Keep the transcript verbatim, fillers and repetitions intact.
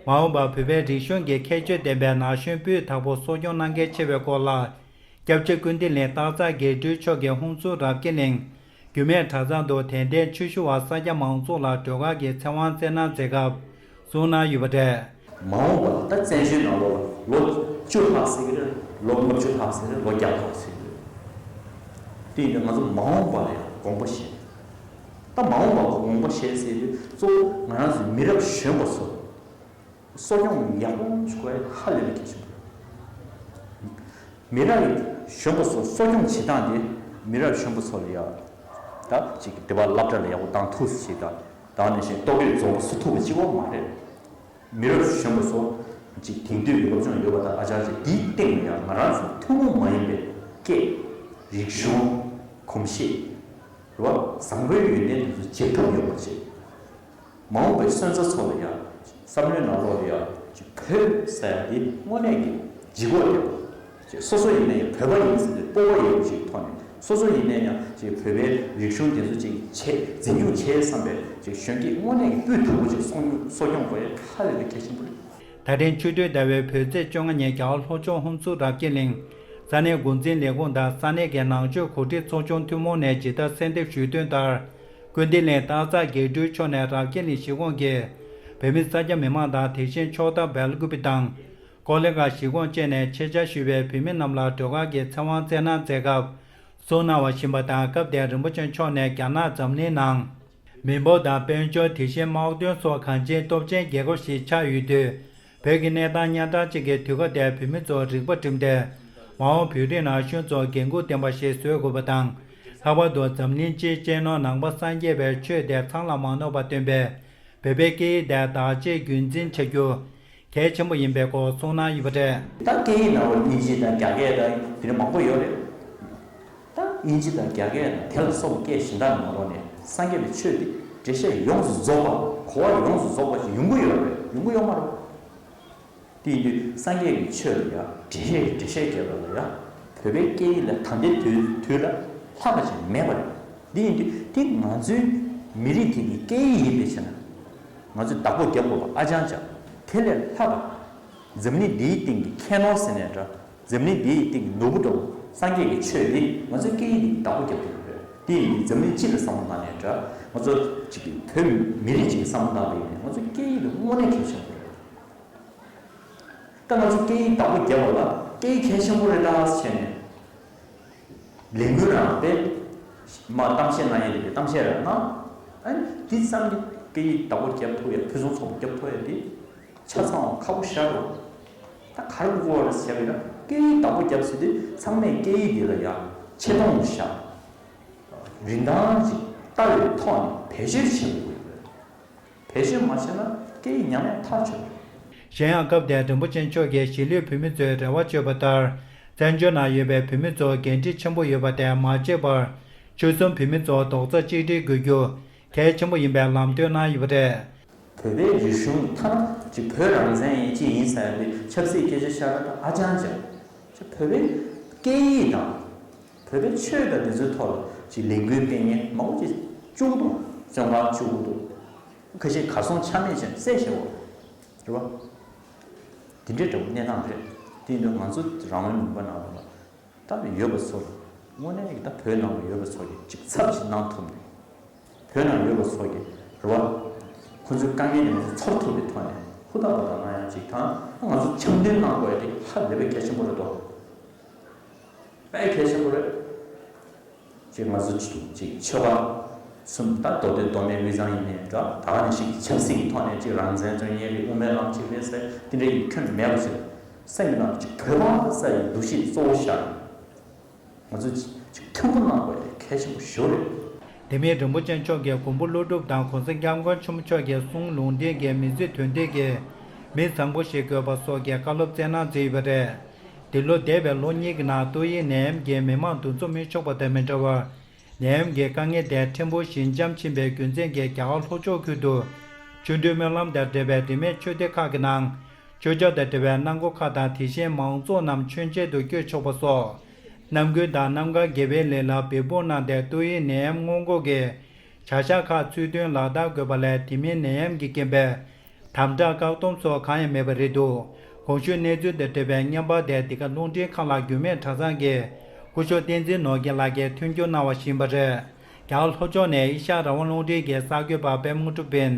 མ་འོངས་པར་བོད་པའི་རིག་གཞུང་གི་ཁྱད་ཆོས་ལྡན་པའི་ན་གཞོན་སྤུས་དག་པོ་གསོ་སྐྱོང་གནང་གལ་ཆེ་བའི་སྐོར་ལ། སྐྱབས་རྗེ་ཀུན་བདེ་གླིང་སྟག་འཚེར་དགེ་སྤྲུལ་མཆོག་གིས་ཧུན་སུར་རབ་རྒྱས་གླིང་རྒྱུད་སྨད་གྲྭ་ཚང་དུ་དད་ལྡན་ཆོས་ཞུ་བ་ས་སྐྱ་མང་ཚོགས་ལ་སྒྲོལ་དཀར་གྱི་ཚེ་དབང་སྩལ་གནང་མཛད་སྐབས་གསུངས་གནང་ཡོད་པ་རེད། མ་འོངས་པ་ད་བཙན་བྱོལ་ནང་ལོགས་ལ་ལོ་བཅུ་ལྷག་ཟེར་གྱི་རེད། ལོ་ལྔ་བཅུ་ལྷག་ཟེར་གྱི་རེད། ལོ་བརྒྱ་ལྷག་ཟེར་གྱི་རེད། དེ་ཡིན་དུས་ང་ཚོ་མ་འོངས་པ་ལ་ཡང་དགོངས་པ་བཞེས། ད་མ་འོངས་པ་ལ་དགོངས་པ་བཞེས་ཟེར་དུས་གཙོ་བོ་ང་རང་ཚོའི་མི་རབས་གཞོན་པ་ཚོ་གསོ་སྐྱོང་ཡག་པོ་བྱེད་དགོས་ཧ་ལས་པའི་གལ་ཆེན་པོ་རེད། མི་རབས་གཞོན་པ་ཚོ་གསོ་སྐྱོང་བྱེད་སྟངས་དེ་མི་རབས་གཞོན་པ་ཚོ་ལ་ཡང་ད་ཅིག་དེ་བ་སློབ་གྲྭ་ལ་ཡག་པོ་བཏང་ཐུབ་ཟེར་ད་ད་ནང་བཞིན་ལྟོ་གོས་འཛོམས་པོ་བཟོ་ཐུབ་པ་གཅིག་པོ་མ་རེད། མི་རབས་གཞོན་པ་ཚོ་ཅིག་དེང་དུས་ཀྱི་སློབ་སྦྱོང་ཡོད་པ་དང་ཨ་ཅག་ཅིག་དེའི་སྟེང་ལ་ཡང་ང་རང་ཚོ་ཐུན་མོང་མ་ཡིན་པའི་སྐད། རིག་གཞུང་། གོམས་གཤིས། རེད་བ། བཟང་པོའི་ཡོན་ཏན་དེ་ཚོ་འཇགས་ཐབས་ཡོད་པ་བྱེད། མ་འོངས་པའི་སོན་རྩ་ཚོ་ལ་ཡང་བསམ་བློའི་ནང་ལོགས་ལ་ཡང་ཅིག་བོད་ཟེར་ཡ་དེ་དངོས་གནས་ཀྱི་ལྗིད་ཁོག་ཡོད་པ། ཅིག་སོ་སོ་ཡིན་ན་ཡང་བོད་པ་ཡིན་ཟེར་ཏེ་སྤོབས་པ་ཡོད་པ་ཅིག་ཐོག་ནས་སོ་སོ་ཡིན་ན་ཡང་ཅིག་བོད་པའི་རིག་གཞུང་དེ་ཚོ་ཅིག་བྱེད་འཛིན་སྐྱོང་བྱེད་བསམ་པའི་ཅིག་གཞོན་སྐྱེས་དངོས་གནས་ཀྱི་སྤུས་དག་པོ་ཅིག་གསོ་སྐྱོང་གསོ་སྐྱོང་དགོས་ཡ་ཧ་ལས་པའི་གལ་ཆེན་པོ་རེད། ད་ཐེངས་ཆུ་སྟོད་ཟླ་བའི་བོད་ཚེས་བཅོ་ལྔ་ཉིན་རྒྱལ་བ་ལྷོ་ཕྱོགས་ཧུན་སུར་རབ་རྒྱས་གླིང་ས་གནས་འགོ་འཛིན་ལས་ཁུངས་དང་ས་གནས་ཀྱི་ནང་ཆོས་གོ་སྒྲིག་ཚོགས་ཆུང་ཐུན་མོང་ནས་ཇི་ལྟར་གསལ་འདེབས་ཞུས་དོན་ལྟར། ཀུན་བདེ་གླིང་སྟག་འཚེར་དགེ་སྤྲུལ་མཆོག་ནས་རབ་རྒྱས་གླིང་གཞིས་ཁོངས་ཀྱི་བོད་མི་ས་སྐྱ་མི་མང་དང་དེ་བཞིན་ཕྱོགས་མཐའ་སྦེལ་ཀུ་པེ་དང་ཀོ་ལི་གྷལ་གཞིས་ཁོངས་བཅས་ནས་ཆེད་བཅར་ཞུས་པའི་བོད་མི་རྣམས་ལ་སྒྲོལ་དཀར་གྱི་ཚེ་དབང་སྩལ་གནང་མཛད་སྐབས་གསུངས་གནང་བ་བཞིན་པ་དང་། སྐབས་དེར་རིན་པོ་ཆེ་མཆོག་ནས་རྒྱ་ནག་འཛམ་གླིང་ནང་མི་འབོར་དང་དཔལ་འབྱོར། དེ་བཞིན་དམག་དོན་སོགས་གངས་ཅན་སྟོབས་ཆེན་རྒྱལ་ཁབ་ཞིག་ཆགས་ཡོད་དུས། བོད་ཀྱི་གནས་སྟངས་སྙན་གྲགས་ཅན་གྱི་དུས་སྐབས་དེར་བོད་མི་ཚོར་རིག་པ་བསྒྲིམས་ཏེ། མ་འོངས་བོད་རིགས་ན་གཞོན་ཚོར་འགན་འཁུར་ལྡན་པ་ཞིག་བཟོ་དགོས་པ་དང་། ལྷག་པར་དུ་འཛམ་གླིང་སྤྱིའི་གཅེས་ནོར་ནང་པ་སངས་རྒྱས་པའི་ཆོས་དེ་ཚང་ལ་མ་ནོར་བར་སྟོན་པའི་བོད་པའི་སྐད་ཡིག་དེ་བདག་གཅེས་རྒྱུན་འཛིན་བྱ་རྒྱུ་གལ་ཆེན་པོ་ཡིན་པའི་སྐོར་གསུངས་གནང་ཡོད་པ་རེད། ད་སྐད་ཡིག་ནང་ལ་དབྱིན་ཇི་དང་རྒྱ་སྐད་དང་དེ་འདྲ་མང་པོ་ཡོད་རེད། ད་དབྱིན་ཇི་དང་རྒྱ་སྐད་དང་དེ་ལ་སོགས་པའི་སྐད་གཞན་དག་མ་གཏོགས་ནས་སངས་རྒྱས་པའི་ཆོས་འདི་འགྲེལ་བཤད་ཡོངས་སུ་རྫོགས་པ། གོ་བ་ཡོངས་སུ་རྫོགས་པ་ཞིག་ཡོང་གི་ཡོད་རེད། ཡོང་གི་ཡོད་མ་རེད། དེ་ཡིན་དུས་སངས་རྒྱས་ཀྱི་ཆོས་ལ་ཡང་འགྲེལ་བཤད་འགྲེལ་བཤད་བརྒྱབ་པ་ལ་ཡང་བོད་པའི་སྐད་ཡིག་ལ་ད་ལྟའི་དུས་དུས་ལ་ལྷག་པ་ཞིག་མེད་པ་རེད། འདི་ཡིན་དུས་དེ་ང་ཚོའི་མི་རིགས་དེ་གི་སྐད་ཡིག་ཡིན་པའི་ཕྱིར་ན། ང་ཚོས་བདག་པོ་རྒྱབ་དགོས་པ་ཨ་ཅང་ཅང་། དེ་ལས་ལྷག་པ། འཛམ་གླིང་འདིའི་སྟེང་གི་ཁྱད་ནོར་ཟེར་ནའི་འདྲ། འཛམ་གླིང་འདིའི་སྟེང་གི་ནོར་བུ་འདྲ་བོ་སངས་རྒྱས་ཀྱི་ཆོས་འདི་ང་ཚོའི་སྐད་ཡིག་འདི་བདག་པོ་རྒྱབ་དགོས་པ་རེད། དེ་ཡིན་དུས་འཛམ་གླིང་སྤྱི་ལ་བསམ་བློ་བཏང་ནའི་འདྲ། ང་ཚོ་གཅིག་གི་བོད་མི་རིགས་གཅིག་གི་བསམ་བློ་བཏང་བ་ཡིན་ན་ང་ཚོའི་སྐད་ཡིག་འདི་དངོས་གནས་གལ་ཆེན་པོ་རེད། ད་ང་ཚོ་སྐད་ཡིག་བདག་པོ་རྒྱབ་པ་ལ་སྐད་ཡིག་གལ་ཆེན་པོ་རེད་ད་ཟེར་ནས་ལས་འགུལ་རང་དཔེ་མ་གཏམ་བཤད་གནང་ཡས་རེད། གཏམ་བཤད་རང་གནང་། ཨ་ནི་འདི་ཙམ་གྱི་སྐད་ཡིག་བདག་པོ་རྒྱབ་ཐུབ་ཡ། ཕུན་སུམ་ཚོགས་པ་རྒྱབ་ཐུབ་ཡ་འདི་ཆ་ཚང་བ་ཁག་པོ་ཤར་རོ། ད་ག་རེ་དགོས་རེད་ཟེར་བ་ཡིན་ན་སྐད་ཡིག་བདག་པོ་རྒྱབ་ཟེར་དུས་ཚང་མས་སྐད་ཡིག་འདི་ལ་ཡ་ཆེ་མཐོང་བཞག་རིན་ཐང་ཅིག་ལྟ་བའི་ཐོག་ནས་བེད་སྤྱོད་བྱེད་དགོས་ཡོད་རེད། བེད་སྤྱོད་མ་བྱས་ན་སྐད་ཡིག་ཉམས་ཡང་ཐག་ཆོད་རེད། གཞན་ཡང་སྐབས་དེར་རིན་པོ་ཆེ་མཆོག་གིས་གཞིས་ལུས་བོད་མི་ཚོའི་རེ་བ་བཅོལ་བ་ལྟར། བཙན་བྱོལ་ནང་ཡོད་པའི་བོད་མི་ཚོར་འགན་འཁྲི་ཆེན་པོ་ཡོད་པ་དེ་མ་བརྗེད་པར། ཆོལ་གསུམ་བོད་མི་ཚོ་རྡོག་རྩ་གཅིག་སྒྲིལ་དགོས་རྒྱུ་གལ་ཆེན་པོ་ཡིན་པའི་ལམ་སྟོན་གནང་ཡོད་པ་རེད། བོད་པའི་རིག་གཞུང་ཐ་ན་ཅིག་བོད་རང་བཙན་ཡིན་ཅི་ཡིན་ཟེར་ཡ་དེ་ཆབ་སྲིད་སྐད་ཆ་བཤད་ན་ད་ཨ་ཅང་ཅང་། ཅིག་བོད་པའི་སྐད་ཡིག་དང་། བོད་པའི་ཆོས་དང་འདི་ཚོའི་ཐོག་ལ་ཅིག་ལས་འགུལ་སྤེལ་མཁན་མང་པོ་ཅིག་བཅུག་འདུག་བཙོན་ཁང་བཅུག་འདུག་ཁ་ཤས་གར་སོང་ཆ་མེད་ཅིག་བསད་བཞག་པ་རེད་བ། དེ་འདྲའི་འདྲ་བོ་གནས་སྟངས་རེད། དེ་ཡིན་དུས་ང་ཚོ་རང་དབང་ལུང་པ་ནང་ལ་ད་ཡོད་པ་ཚོ་ལ་དངོས་གནས་ཀྱི་ད་བོད་ནང་ལ་ཡོད་པ་ཚོ་གི་ཅིག་ཚབ་ཅིག་གནང་ཐུབ་ནས། བོད་ནང་ཡོད་པ་ཚོ་གི་རེད་བ། ཁོ་ཚོའི་དཀའ་ངལ་དེ་ང་ཚོ་ཚོར་ཐུབ་པའི་ཐོག་ནས་ཧུར་ཐག་པ་དང་གནང་ཡ་ཅིག་དང་། ང་ཚོ་འཆམ་མཐུན་གནང་དགོས་ཡ་དེ་ཧ་ལས་པའི་གལ་ཆེན་པོ་རེད་དོ། དཔེ་གལ་ཆེན་པོ་རེད། ཅིག་ང་ཚོ་ཅིག་ཅིག་ཆོལ་ཁ་གསུམ་ད་མདོ་སྟོད་མདོ་སྨད་དབུས་གཙང་ཡིན་ནའི་འདྲ། ད་ག་ནང་བཞིན་ཆབ་སྲིད་ཀྱི་ཐོག་ནས་ཅིག་རང་བཙན་རྩོད་མཁན་རེད། དབུ་མའི་ལམ་ཅིག་རེད་ཟེར་དེ་འདྲ་ཡིན་ཁྱོན་མེད་པ་ཞིག་སེམས་ཀྱི་ནང་ཅིག་བོད་པ་ཟེར་ཡི་འདུ་ཤེས་གཙོ་བོ་བཞག་ནས། ང་ཚོས་ཅིག་མཐུན་པོ་གནང་དགོས་དེ་གལ་ཆེན་པོ་ཞེ་པོ་རེད། དེ་མིན་རིན་པོ་ཆེ་མཆོག་གིས་མགོན་པོ་ཀླུ་སྒྲུབ་དང་གོང་ས་སྐྱབས་མགོན་ཆེན་པོ་མཆོག་གི་གསུང་ལུང་བསྟན་གྱི་མི་ཚེ་དོན་ལྡན་གྱི་མི་བཟང་པོ་ཞིག་དགོས་པ་སོགས་ཀྱི་བཀའ་སློབ་སྩལ་གནང་མཛད་ཡོད་པ་རེད། འདི་ལོ་འདས་པའི་ལོ་གཉིས་ཀྱི་ནང་ཏོག་དབྱིབས་ནད་ཡམས་ཀྱིས་མི་མང་འདུ་འཛོམས་མི་ཆོག་པ་དང་མི་འདྲ་བར། ནད་ཡམས་ཀྱི་དཀའ་ངལ་དེ་ཕྲན་བུ་ཞི་འཇམ་ཕྱིན་པའི་རྒྱུ་མཚན་གྱིས་རྒྱ་གར་ལྷོ་ཕྱོགས་ཁུལ་དུ་ཆོ་འཕྲུལ་སྨོན་ལམ་དང་འབྲེལ་བའི་རིས་མེད་ཆོས་སྡེ་ཁག་གི་ནང་། མཆོད་མཇལ་དང་འབྲེལ་བའི་གནང་སྒོ་ཁག་དང་། དེ་བཞིན་མང་ཚོགས་རྣམས་མཆོད་མཇལ་དུ་བསྐྱོད་ཆོག་པ་སོགས། ནམ་རྒྱུན་དང་རྣམ་དཀར་དགེ་བའི་ལས་ལ་འབད་འབུངས་གནང་སྟེ་ཏོག་དབྱིབས་ནད་ཡམས་སྔོན་འགོག་གི་བྱ་གཞག་ཁག་ཚུལ་མཐུན་ལག་བསྟར་དགོས་པ་ལས། དེ་མིན་ནད་ཡམས་ཀྱི་རྐྱེན་པས་ དམ་དྲག་བཀག་སྡོམ་སོགས་གང་ཡང་མེད་པ་རེད་འདུག་གོང་ཞུས་གནས་ཚུལ་དང་འབྲེལ་བའི་བརྙན་པར་དེ་འདི་ག་རླུང་འཕྲིན་ཁང་ལ་རྒྱུད་སྨད་གྲྭ་ཚང་གི་སྐུ་ཞབས་བསྟན་འཛིན་ནོར་རྒྱས་ལགས་ཀྱིས་མཐུན་འགྱུར་གནང་བ་ཞིག་ཡིན་པ་རེད། རྒྱ་གར་ལྷོ་ཕྱོགས་ནས་ཨེ་ཤ་ཡ་རང་དབང་རླུང་འཕྲིན་གྱི་གསར་འགོད་པ་པད་མ་དངོས་གྲུབ་ཕིན།